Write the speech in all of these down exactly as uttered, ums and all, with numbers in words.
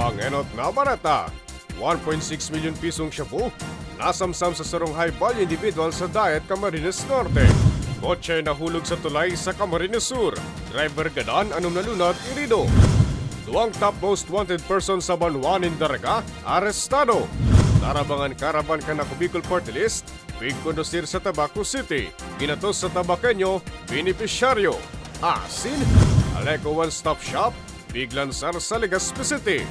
Ang enot na bareta, one point six milyon pisong shabu, nasamsam sa sarong high-value individual sa Daet, Camarines Norte. Kotse nahulog sa tulay sa Camarines Sur. Driver gadan, anom na lunad, irido. Duwang top most wanted person sa banwa nin Daraga, arestado. Tarabangan karaban kan Ako Bicol Party List, pigkondusir sa Tabaco City, ginatos sa Tabaqueño, benepisyaryo. Asin, Aleco One Stop Shop, piglansar sa Legazpi City.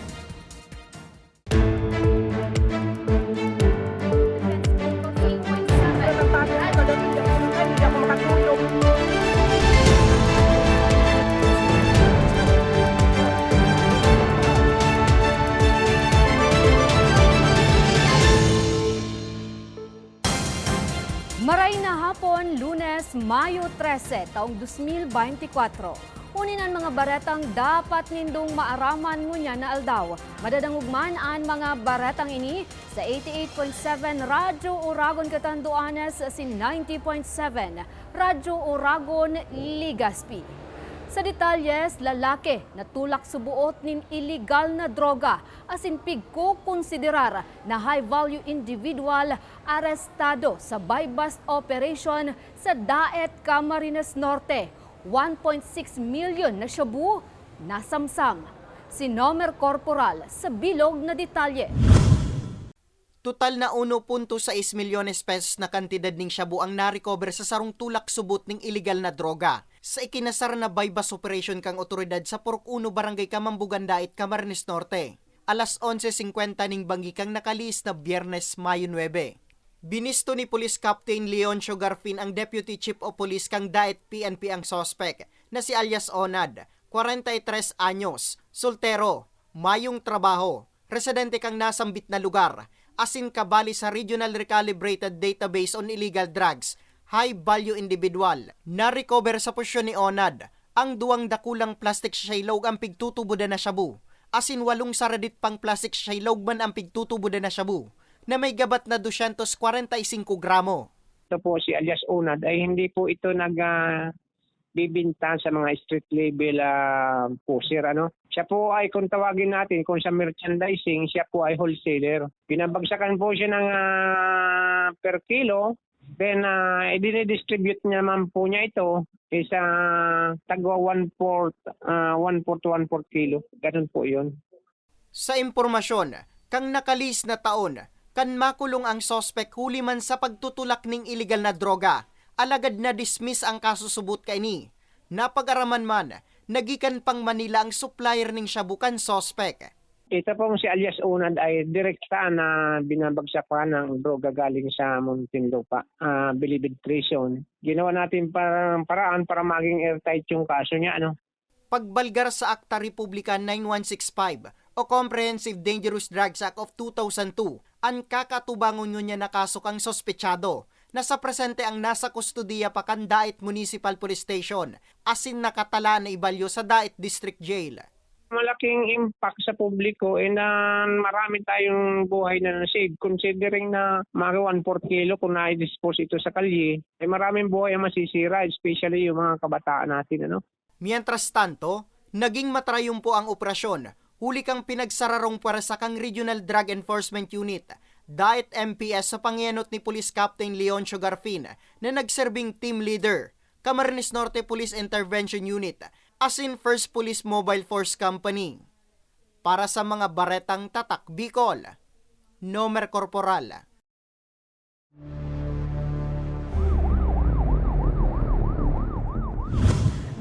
Maray na hapon, Lunes, Mayo trese, taong dos mil beintikwatro. Unin an mga baretang dapat nindong maaraman ngunyan na aldaw. Madadangog man an mga baretang ini sa eighty-eight point seven Radyo Oragon Catanduanes asin ninety point seven Radyo Oragon Legazpi. Sa detalyes, lalaki natulak suboot nin iligal na droga asin pigkokonsiderar na high-value individual arestado sa buy-bust operation sa Daet, Camarines Norte. One point six milyon na shabu nasamsam. Si Nomer Corporal sa bilog na detalye. Total na uno punto sais milyones pesos na kantidad ning shabu ang na-recover sa sarong tulak subot ning iligal na droga sa ikinasar na buy-bust operation kan otoridad sa Purok Uno, Barangay Camambugan, Daet, Camarines Norte, alas onse singkwenta ning banggi kan nakalihis na Biyernes, Mayo nuebe. Binisto ni Police Captain Leoncio Garfin, ang Deputy Chief of Police kan Daet P N P, ang suspek na si alias Onad, kwarenta y tres anyos, soltero, mayong trabaho, residente kan nasambit na lugar, asin kabali sa Regional Recalibrated Database on Illegal Drugs, High Value Individual. Na-recover sa posisyon ni Onad ang duwang dakulang plastic sachet log ang pigtutubodan na shabu, asin walong saradit pang plastic sachet log man ang pigtutubodan na shabu, na may gabat na dosyentos kwarenta y singko gramo. Ito po si alias Onad ay hindi po ito nag, ah, bibinta sa mga street level, ah, pusher, ano. Siya po ay, kung tawagin natin, kung sa merchandising, siya po ay wholesaler. Binabagsakan po siya ng, ah, per kilo, then, ah, idinidistribute naman po niya ito sa tagwa one-fourth, ah, one-fourth, one-fourth kilo. Ganun po yun. Sa impormasyon, kan nakalihis na taon, kan makulong ang suspek huli man sa pagtutulak ning iligal na droga, alagad na-dismiss ang kaso subot kaini. Napag-araman man na gikan pang Manila ang supplier ning shabu kan suspek. Ito pong si alias Unad ay direkta na binabagsakan ng droga galing sa Muntinlupa, ah, Bilibid Prison. Ginawa natin parang paraan para maging airtight yung kaso niya, ano. Pagbalgar sa Akta Republika nine one six five o Comprehensive Dangerous Drugs Act of two thousand two, an kakatubangon ngunyan na kaso kan suspetsado na sa presente ang nasa kustodiya pa kan Daet Municipal Police Station asin nakatalaan na ibalyo sa Daet District Jail. Malaking impact sa publiko, eh, na marami tayong buhay na na-save, considering na mga one-fourth kilo kung na-dispose ito sa kalye, eh, maraming buhay ang masisira, especially yung mga kabataan natin, ano. Mientras tanto, naging matrayumpo ang operasyon, huli kan pinagsararong pwersa kan Regional Drug Enforcement Unit, Daet M P S, sa pangenot ni Police Captain Leoncio Garfin na nagserbing team leader, Camarines Norte Police Intervention Unit, asin First Police Mobile Force Company. Para sa mga Baretang Tatak Bicol, Nomer Corporal.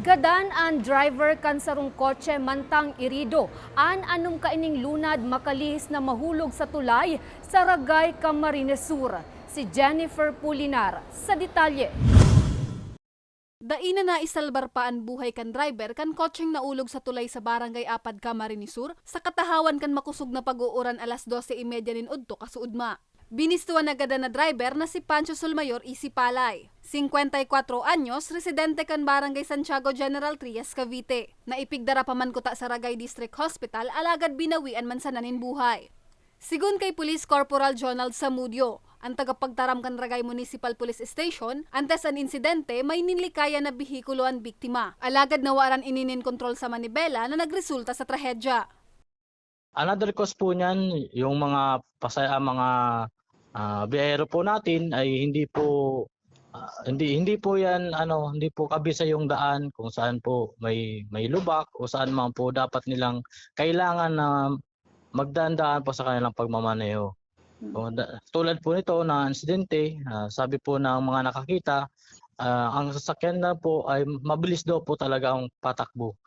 Gadan an driver kan sarong kotse mantang irido an anom kaining lunad makalihis na mahulog sa tulay sa Ragay, Camarines Sur. Si Jennifer Pulinar sa detalye. Dai na naisalbar pa an buhay kan driver kan kotseng naulog sa tulay sa Barangay Apad, Camarines Sur, sa katahawan kan makosog na pag-uuran alas dose y media nin udto kasuodma. Binisto an nagadan na driver na si Pancho Solmayor Isipalay, singkwenta y kwatro anyos, residente kan Barangay Santiago, General Trias, Cavite. Naipigdara pa man kuta sa Ragay District Hospital, alagad binawian man sana nin buhay. Sigon kay Police Corporal Jonald Samudio, an tagapagtaram kan Ragay Municipal Police Station, antes an insidente, may ninlikayan na behikulo an biktima. Alagad nawaran ini nin kontrol sa manibela na nagresulta sa trahedya. Another cause po niyan, yung mga pasay-, ah, mga, ah, biyahero po natin ay hindi po, ah, hindi, hindi po yan ano, hindi po kabisa yung daan kung saan po may, may lubak o saan man po dapat nilang kailangan na magdaan-daan po sa kanilang pagmamaneho. Mm. O da-, tulad po nito na insidente, ah, sabi po ng mga nakakita, ah, ang sasakyan na po ay mabilis daw po talaga ang patakbo.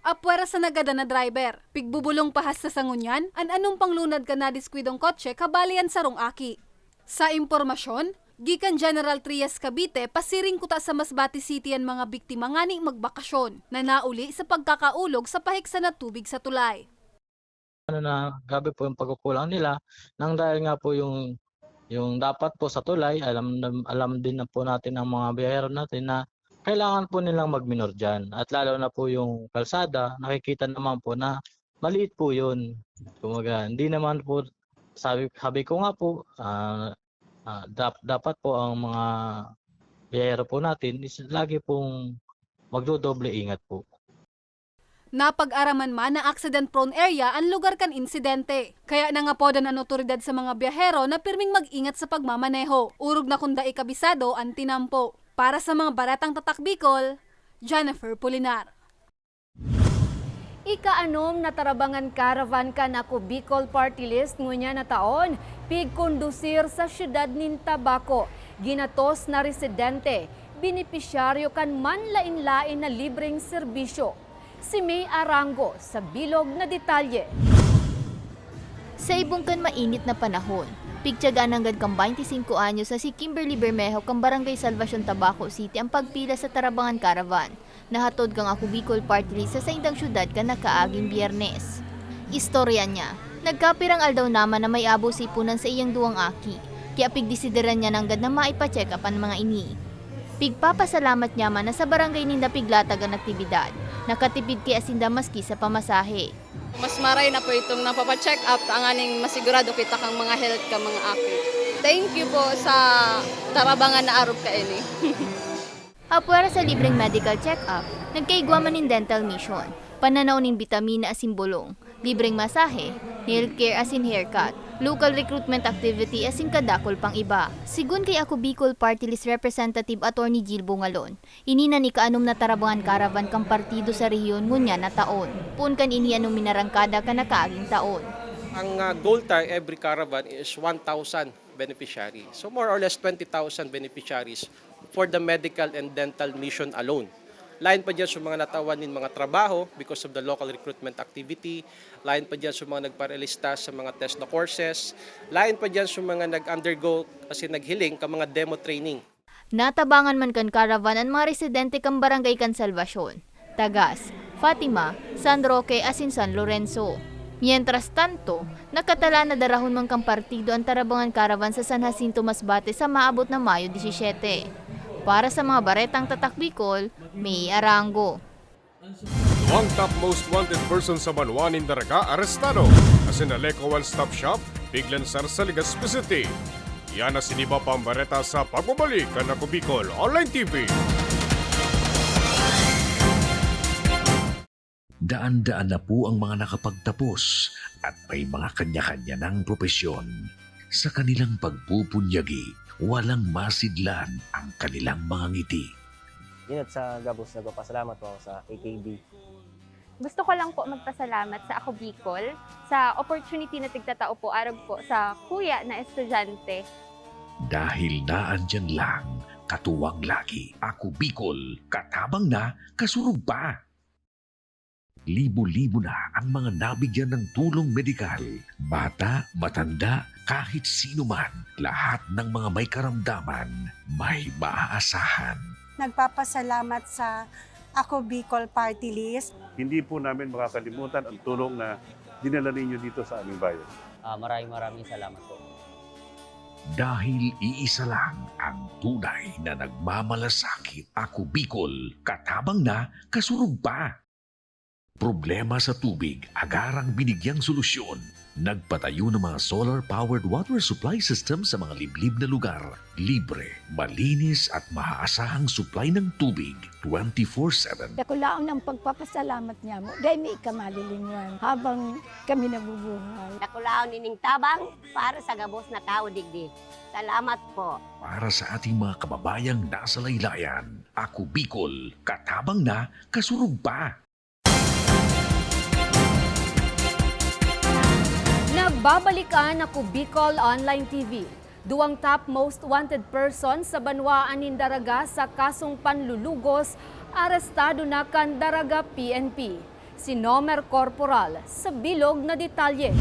Apwera sa nagadan na driver, pigbubolong pahas sa sangunyan, an anong panglunad kan nadiskwidong kotse kabali an sarong aki. Sa impormasyon, gikan General Trias, Cavite, pasiring kuta sa Masbate City an mga biktima ngani magbakasyon, na nauli sa pagkakaulog sa pahiksa na tubig sa tulay. Ano na, grabe po yung pagkukulang nila, nang dahil nga po yung, yung dapat po sa tulay, alam na, alam din na po natin ng mga biyahero natin na kailangan po nilang magminor diyan. At lalo na po yung kalsada, nakikita naman po na maliit po yun. Kumbaga, hindi naman po, sabi, sabi ko nga po, ah, ah, dap-, dapat po ang mga biyahero po natin is lagi pong magdodoble ingat po. Napag-araman man na accident-prone area an lugar kan insidente. Kaya nangapodan an otoridad sa mga biyahero na pirming mag-ingat sa pagmamaneho, orog na kun dai kabisado an tinampo. Para sa mga baretang Tatak Bicol, Jennifer Pulinar. Ika-anom na tarabangan caravan kan Ako Bicol Party List ngunyan na taon, pigkondusir sa siyudad nin Tabaco. Ginatos na residente, benepisyaryo kan manlaen-laen na libreng serbisyo. Si May Arango sa bilog na detalye. Sa ibong kan mainit na panahon, pigtiyagaan nanggad kan baynte singko anyos na si Kimberly Bermejo kan Barangay Salvacion, Tabaco City, ang pagpila sa tarabangan caravan na hatod kan Ako Bicol Party List sa saindang syudad kan nakaaging Biyernes. Istorya niya, nagkapirang aldaw na man na may abo sa ipunan sa iyang duwang aki, kaya pigdesideran niya nanggad na maipa-check up an mga ini. Pigpapasalamat niya man na sa barangay ninda piglatag an aktibidad, nakatipid kaya sinda maski sa pamasahe. Mas maray na po itong napapa-check up, tanganing masigurado kita kang mga health ka mga aki. Thank you po sa tarabangan na arog kaini. Apwera sa libreng medical check-up, nagkaigwa man nin dental mission, pananao nin bitamina asin bolong, libreng masahe, nail care asin haircut, local recruitment activity asin kadakul pang iba. Sigon kay Ako Bicol Party List Representative Attorney Jill Bungalon, ini na an ika-anom na tarabangan caravan kan partido sa rehiyon ngunyan na taon. Poon kan ini an minarangkada kan nakaaging taon. Ang, ah, goal ta every caravan is one thousand beneficiary. So more or less twenty thousand beneficiaries for the medical and dental mission alone. Lain pa diyan sa mga natawan nin mga trabaho because of the local recruitment activity. Lain pa diyan sa mga nagparelista sa mga TESDA courses. Lain pa diyan sa mga nag-undergo, as in naghiling ka mga demo training. Natabangan man kan caravan an mga residente kan barangay kan Salvacion, Tagas, Fatima, San Roque asin San Lorenzo. Mientras tanto, nakatalaan na darahon man kan partido an tarabangan caravan sa San Jacinto, Masbate sa maabot na Mayo disisiete. Para sa mga baretang Tatak Bicol, May Arango. Duwang top most wanted person sa banwa nin Daraga arestado. Asin Aleco One Stop Shop, piglansar sa Legazpi City. Yan asin iba pang bareta sa pagbabalik kan Ako Bicol Online T V. Daan-daan na po ang mga nakapagtapos at may mga kanya-kanya ng propesyon. Sa kanilang pagpupunyagi, walang masidlan ang kanilang mga ngiti. Yun, at sa gabos, nagpapasalamat po ako sa A K B. Gusto ko lang po magpasalamat sa Ako Bicol sa opportunity na tigtatao po arog po sa kuya na estudyante. Dahil naandiyan lang, katuwang lagi, Ako Bicol, katabang na, kasurog pa. Libo-libo na ang mga nabigyan ng tulong medikal. Bata, matanda, kahit sino man, lahat ng mga may karamdaman, may maaasahan. Nagpapasalamat sa Ako Bicol Party List. Hindi po namin makakalimutan ang tulong na dinala ninyo dito sa aming bayan. Ah, maraming, maraming salamat po. Dahil iisa lang ang tunay na nagmamalasakit, Ako Bicol, katabang na, kasurog pa. Problema sa tubig, agarang binigyang solusyon. Nagpatayo ng mga solar-powered water supply system sa mga liblib na lugar. Libre, malinis at maasahang supply ng tubig twenty-four seven. Dakulaon ang pagpapasalamat niya mo. Dahil may ikamalilingwan habang kami nabubuhay. Dakulaon nining tabang para sa gabos na tao digdi. Salamat po. Para sa ating mga kababayang nasa laylayan, Ako Bicol, katabang na, kasurog pa. Nagbabalik an Ako Bicol Online T V. Duwang top most wanted person sa banwaan nin Daraga sa kasong panlulugos, arestado na kan Daraga P N P. Si Nomer Corporal sa bilog na detalye.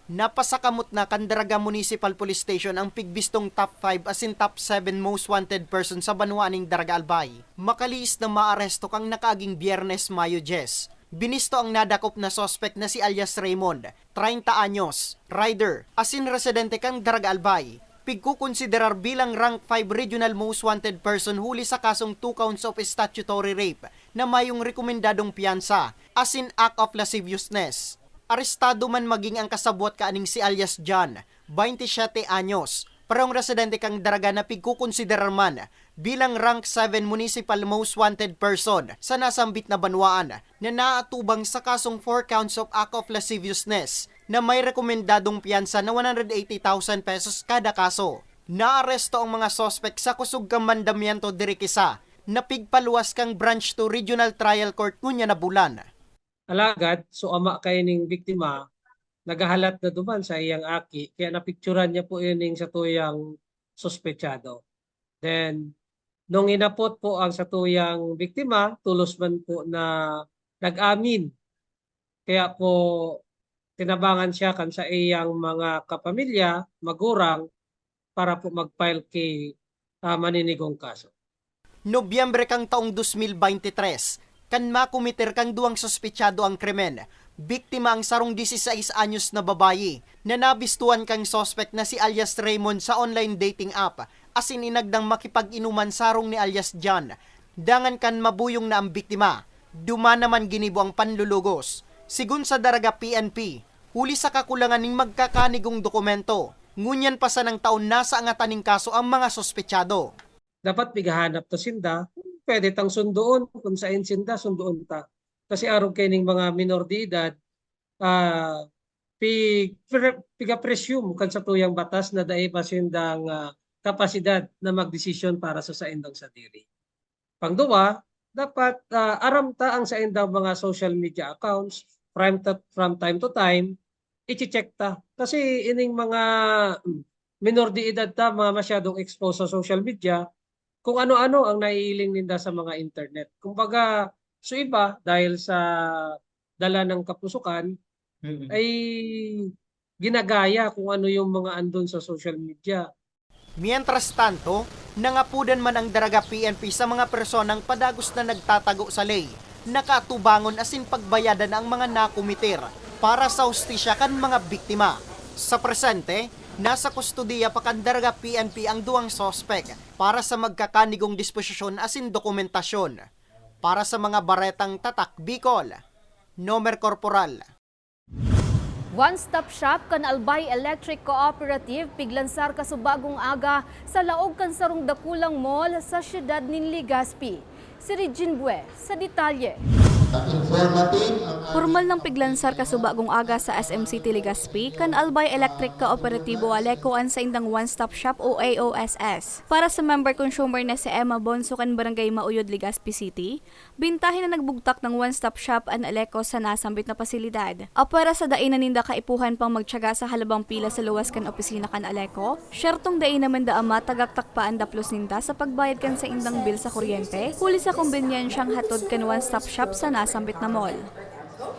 Napasakamot na kan Daraga Municipal Police Station ang pigbistong top five asin top seven most wanted person sa banwaan nin Daraga Albay. Makaliis na maaresto kan nakaaging Biyernes, Mayo dyes. Binisto ang nadakop na suspek na si alias Raymond, treinta anyos, rider, asin residente kan Daraga Albay. Pigkukonsiderar bilang rank five regional most wanted person huli sa kasong two counts of statutory rape na mayong rekomendadong piyansa, asin act of lasciviousness. Arestado man magin ang kasabwat kaning si alias John, baynte siyete anyos, parehong residente kan Daraga na pigkokonsiderar man bilang rank seven municipal most wanted person sa nasambit na banwaan na naatubang sa kasong four counts of act of lasciviousness na may rekomendadong piyansa na one hundred eighty thousand pesos kada kaso. Naaresto ang mga suspek sa kusog kan mandamiento diri kisa na pigpaluwas kan Branch two Regional Trial Court ngunyan na bulan. Alagad, so ama kaining biktima, naghahalat na duman sa iyang aki, kaya napicturan niya po ining satuyang suspetsado. Then, nung inapot po ang satuyang biktima, tulos man po na nag-amin. Kaya po, tinabangan siya kan sa iyang mga kapamilya, magurang, para po mag-file ki, ah, maninigong kaso. Nobyembre kan taong dos mil baynte tres, kan makomiter kan duwang suspetsado ang krimen, biktima ang sarong disisais anyos na babayi na nabistuhan kan suspek na si alias Raymond sa online dating app, asin inagdang makipag-inuman sa harong ni alias John. Dangan kan mabuyong na ang biktima, duman naman ginibo ang panlulugos. Sigon sa Daraga P N P, huli sa kakulangan nin magkakanigong dokumento, ngunyan pa sanang taon nasa angatan nin kaso ang mga suspetsado. Dapat pighahanap ta sinda, pwede tang sundoon, kung saen sinda, sundoon ta. Kasi arog kaining mga minor de edad, ah, pi-, pre-, piga-presume kan satuyang batas na dai pa sindang, ah, kapasidad na magdesisyon para sa saindang sadiri. Pangduwa, dapat, ah, aram ta ang saindang mga social media accounts from ta-, from time to time, iche-check ta. Kasi ining mga, mm, minor de edad ta, mga masyadong exposed sa social media, kung ano-ano ang naiiling ninda sa mga internet. Kumbaga, so iba, dahil sa dala ng kapusukan, Mm. ay ginagaya kung ano yung mga andon sa social media. Mientras tanto, nangapodan man ang Daraga P N P sa mga personang padagos na nagtatago sa ley na kaatubangon asin pagbayadan ang mga nakomiter para sa hustisya kan mga biktima. Sa presente, nasa kustodiya pa kan Daraga P N P ang duwang suspek para sa magkakanigong disposisyon asin dokumentasyon. Para sa mga baretang Tatak Bicol, Nomer Corporal. One-stop shop kan Albay Electric Cooperative piglansar kasubagong aga sa laog kan sarong dakulang mall sa siyudad nin Legazpi. Si Regine Bue sa detalye. Formal nang piglansar kasubagong aga sa S M City Legazpi kan Albay Electric Cooperatibo Aleco an saindang one-stop shop o A O S S. Para sa member consumer na si Emma Bonso kan Barangay Mauyod, Legazpi City, bintahin na nagbugtak ng one-stop shop an Aleco sa nasambit na pasilidad. Apwera sa dai na ninda kaipuhan pang magtiyaga sa halabang pila sa luwas kan opisina kan Aleco, syertong dai naman daa matagaktak pa an daplos ninda sa pagbayad kan saindang bill sa kuryente, huli sa kombenyansyang hatod kan one-stop shop sa nasambit na mall.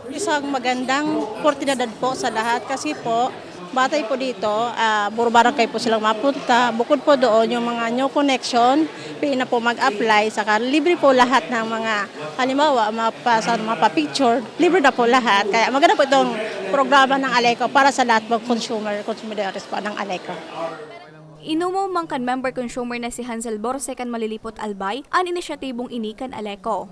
Isang magandang oportunidad po sa lahat kasi po, batay po dito, ah, puro barangay po silang mapunta. Bukod po doon, yung mga new connection, pwede na po mag-apply. Saka libre po lahat ng mga, halimbawa, mapa, sa mga pa-picture, libre na po lahat. Kaya maganda po itong programa ng Aleco para sa lahat pong consumer, consumidores po ng Aleco. Inumom man kan member consumer na si Hansel Borse kan Malilipot, Albay, an inisyatibong ini kan Aleco.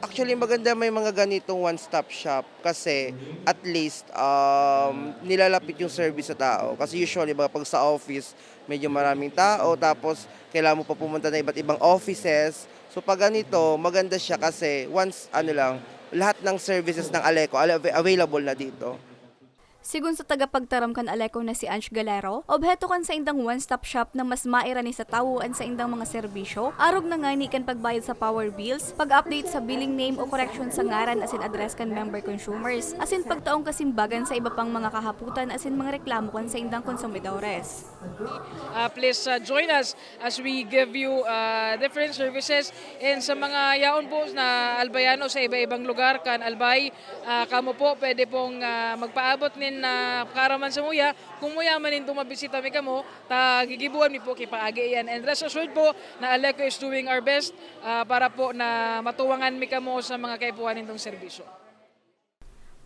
Actually, maganda may mga ganitong one-stop shop kasi at least, um, nilalapit yung service sa tao. Kasi usually, mga pag sa office, medyo maraming tao, tapos kailangan mo pa pumunta ng iba't ibang offices. So, pag ganito, maganda siya kasi once, ano lang, lahat ng services ng Aleco ala-, available na dito. Sigon sa tagapagtaram kan Aleco na si Ange Galero, obheto kan saindang one-stop shop na mas mairani sa tawo an saindang mga serbisyo, arog na ngani kan pagbayad sa power bills, pag-update sa billing name o koreksyon sa ngaran asin address kan member consumers, asin pagtaong kasimbagan sa iba pang mga kahapotan asin mga reklamo kan saindang konsumidores. Uh, please uh, join us as we give you uh, different services. And sa mga yaon po na Albayano sa iba-ibang lugar kan Albay, uh, kamo po pwede pong uh, magpaabot nin uh, karaman sa muya. Kung muya man nin tumabisita mi kamo, ta gigibuan mi po kipaagi yan. And rest assured po na Aleco is doing our best uh, para po na matuwangan mi kamo sa mga kaipuhan nitong serbisyo.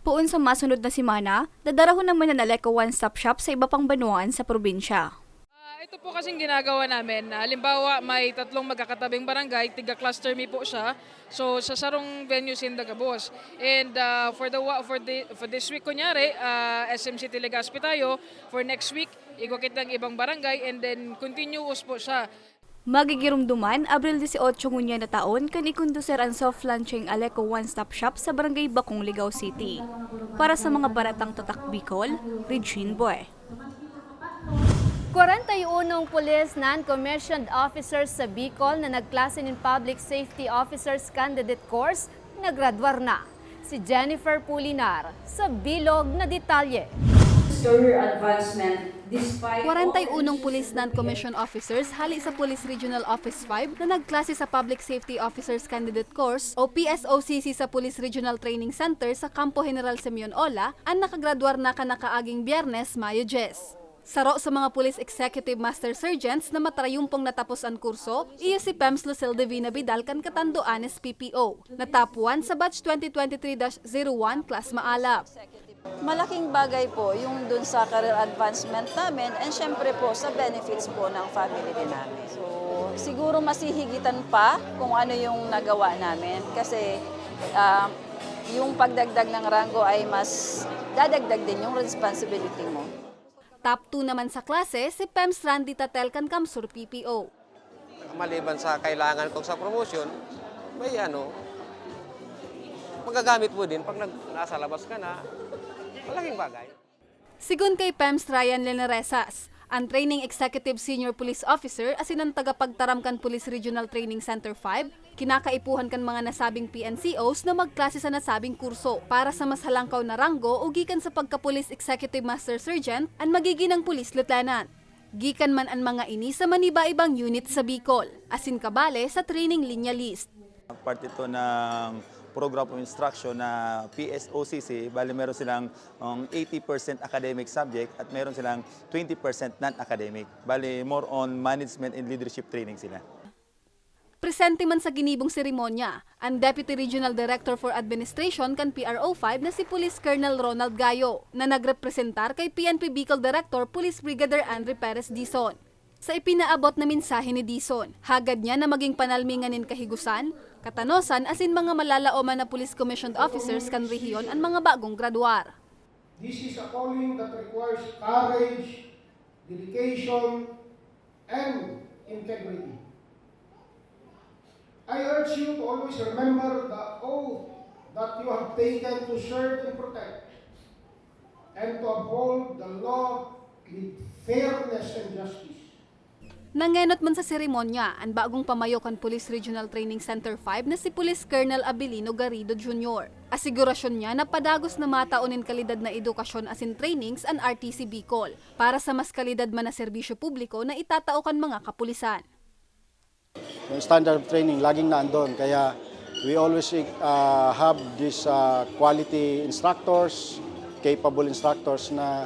Poon sa masunod na semana, dadarahon naman an Aleco One Stop Shop sa iba pang banwaan sa probinsya. Ah, ito po kasing ginagawa namin. Halimbawa, may tatlong magkakatabing barangay, tiga-cluster mi po siya. So, sa sarong venue sinda gabos. And ah, for the wa- for the for this week kunyari, ah, S M City Legazpi tayo. For next week, igwa kitang ibang barangay and then continuous po siya. Magigiromdoman, Abril dieciocho ngunyan na taon, kan ikonduser an soft launching Aleco One Stop Shop sa Barangay Bacong, Ligao City. Para sa mga baratang tatak Bicol, Regine Boy. Kwarenta y unong Police Non-Commissioned Officers sa Bicol na nagklase nin Public Safety Officers Candidate Course nagradwar na. Si Jennifer Pulinar sa bilog na detalye. Career advancement despite Kwarenta y unong Police Non-Commissioned Officers hali sa Police Regional Office five na nagklase sa Public Safety Officers Candidate Course o P S O C C sa Police Regional Training Center sa Kampo General Simeon Ola an nakagradwar na kan nakaaging Biyernes, Mayo dyes. Saro sa mga Police Executive Master Sergeants na matrayumpong natapos an kurso, iyo si Pems Lucille Divina Vidal kan Catanduanes P P O, na top one sa batch twenty twenty-three dash zero one Class Maalab. Malaking bagay po yung dun sa career advancement namin and syempre po sa benefits po ng family din namin. So, siguro masihigitan pa kung ano yung nagawa namin kasi ah, yung pagdagdag ng rango ay mas dadagdag din yung responsibility mo. Top two naman sa klase si Pems Randy Tatel kan Kamsur P P O. Maliban sa kailangan ko sa promotion, may ano, magagamit mo din pag nag, nasa labas ka na, malaking bagay. Sigon kay Pems Ryan Leneresas, an Training Executive Senior Police Officer asin an tagapagtaram kan Police Regional Training Center five, kinakaipuhan kan mga nasabing P N C Os na magklase sa nasabing kurso para sa mas halangkaw na ranggo o gikan sa pagka-Police Executive Master Sergeant an magiginang Police Lieutenant. Gikan man an mga ini sa maniba-ibang unit sa Bicol, asin kabale sa training linya list. Parte ito ng program of instruction na P S O C C, bali meron silang um, eighty percent academic subject at meron silang twenty percent non-academic. Bali more on management and leadership training sila. Presente man sa ginibong seremonya, an Deputy Regional Director for Administration kan P R O five na si Police Colonel Ronald Gayo, na nagrepresentar kay P N P Bicol Director Police Brigadier Andre Perez Dizon. Sa ipinaabot na mensahe ni Dizon, hagad niya na maging panalmingan nin kahigusan, katanosan asin mga malalaoman na police commissioned officers kan rehiyon an mga bagong gradwar. This is a calling that requires courage, dedication, and integrity. I urge you to always remember the oath that you have taken to serve and protect, and to uphold the law with fairness and justice. Nangenot man sa seremonya an bagong pamayo kan Police Regional Training Center five na si Police Colonel Abilino Garrido Junior. Asigurasyon niya na padagos na matao nin kalidad na edukasyon asin trainings an R T C Bicol para sa mas kalidad man na serbisyo publiko na itatao kan mga kapulisan. Yung standard of training, laging naandon. Kaya we always uh, have these uh, quality instructors, capable instructors na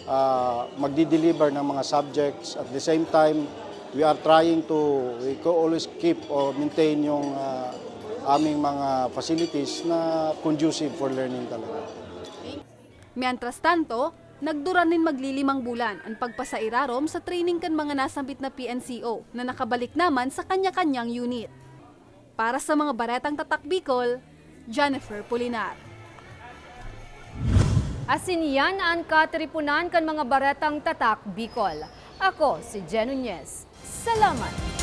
uh, magdi-deliver ng mga subjects. At the same time, we are trying to we co- always keep or maintain yung uh, aming mga facilities na conducive for learning talaga. Mientras tanto, nagduran nin maglilimang bulan an pagpasairarom sa training kan mga nasambit na P N C O na nakabalik naman sa kanya-kanyang unit. Para sa mga Baretang Tatak Bicol, Jennifer Pulinar. Asin yan an katripunan kan mga Baretang Tatak Bicol. Ako si Jen Nunez. Salamat!